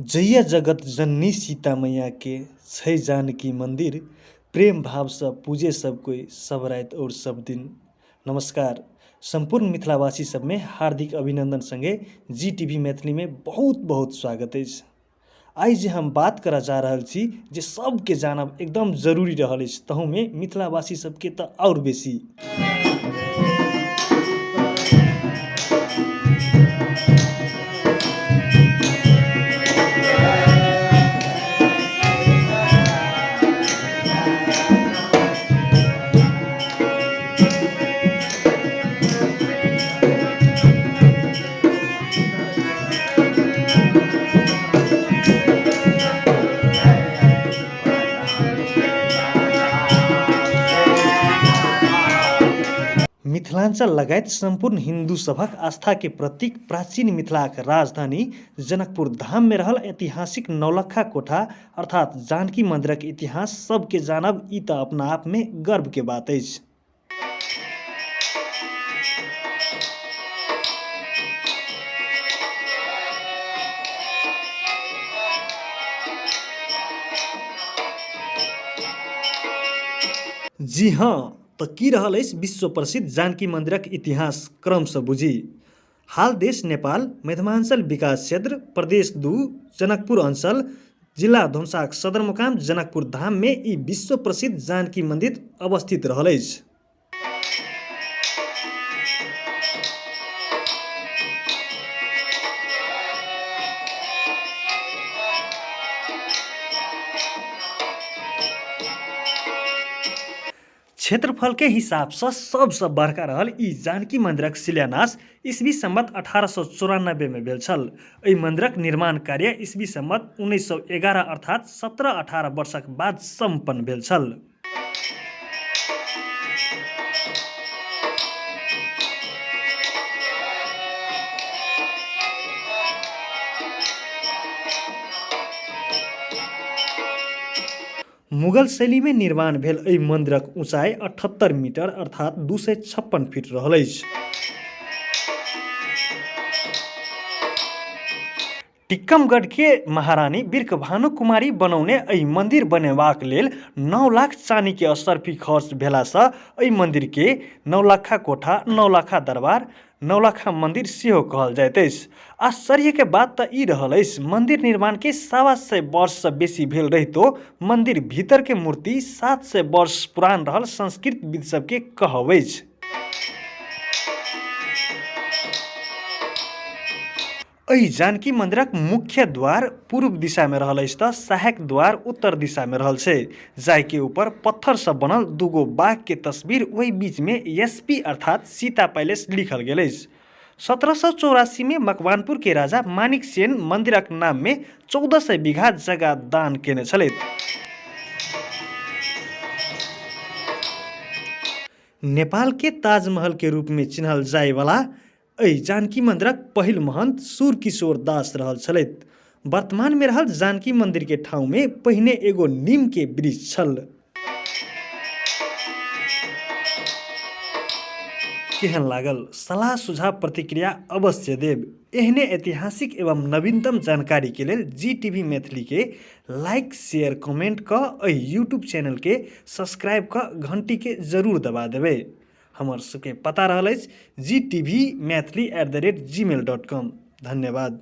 जइया जगत जननी सीता मैया के छै जानकी मंदिर, प्रेम भाव से पूजे सब कोई सब राति और सब दिन। नमस्कार, संपूर्ण मिथिलावासी सब में हार्दिक अभिनंदन संगे जी टीवी मैथिली में बहुत बहुत स्वागत अछि। आइ जे हम बात करऽ जा रहल छी जे सबके जानब एकदम जरूरी रहल अछि, तहू में मिथिलावासी सबके तऽ आओर बेसी। मिथिलांचल लगायत सम्पूर्ण हिन्दू सभक आस्था के प्रतीक प्राचीन मिथिलाक राजधानी जनकपुर धाम में रहल ऐतिहासिक नौलखा कोठा अर्थात जानकी मंदिरक इतिहास सबके जानब ई तऽ अपना आप में गर्व के बात अछि। जी हाँ, तऽ की रहल अछि विश्व प्रसिद्ध जानकी मंदिरक इतिहास क्रमसँ बुझी। हाल देश नेपाल मध्यमाञ्चल विकास क्षेत्र प्रदेश 2 जनकपुर अञ्चल जिला धनुषाक सदरमुकाम जनकपुर धाममे ई विश्व प्रसिद्ध जानकी मन्दिर अवस्थित रहल अछि। क्षेत्रफलके हिसाबसँ सबसँ बड़का रहल ई जानकी मन्दिरक शिलान्यास ईस्वी सम्वत 1894 मे भेल छल। एहि मन्दिरक निर्माण कार्य ईस्वी सम्वत 1911 अर्थात 17-18 वर्षक बाद सम्पन्न भेल छल। मुगल शैलीमे निर्माण भेल एहि मन्दिरक ऊँचाइ 78 मीटर अर्थात 256 फीट रहल अछि। टीकमगढ़ के महारानी बिरकभानु कुमारी बनौने एहि मंदिर बनेबाक लेल 9 लाख चानी के असर्फी खर्च भेलासँ एहि मंदिर के नौलखा कोठा, नौलखा दरबार, नौलखा मंदिर सेहो कहल जाइत अछि। आश्चर्य के बात तऽ ई रहल अछि मंदिर निर्माण के 125 वर्ष सँ बेसी भेल रहितो मंदिर भीतर के मूर्ति 700 वर्ष पुरान रहल संस्कृत विद सबके कहब अछि। एहि जानकी मंदिरक मुख्य द्वार पूर्व दिशा में रहल अछि तऽ सहायक द्वार उत्तर दिशा में रहल छै, जाहि के ऊपर पत्थर से बनल दूगो बाघ के तस्वीर ओहि बीच में एसपी अर्थात सीता पैलेस लिखल गेल अछि। 1784 में मकवानपुर के राजा मानिक सेन मंदिरक नाम में 1400 बीघा जगह दान केने छलथि। नेपाल के ताजमहल के रूप में चिन्हल जाय वाला एहि जानकी मंदिरक पहिल महंत सूरकिशोर दास रहल छलथि। वर्तमान में रहल जानकी मंदिर के ठाउँ में पहिने एगो नीम के वृक्ष छल। केहन लागल? सलाह सुझाव प्रतिक्रिया अवश्य देब। एहने ऐतिहासिक एवं नवीनतम जानकारी के लेल जी टीवी मैथिली के लाइक शेयर कमेंट क एहि यूट्यूब चैनल के सब्सक्राइब क घंटी के जरूर दबा देबै। हमर सबके पता रहल अछि G T V Maithili @gmail.com। धन्यवाद।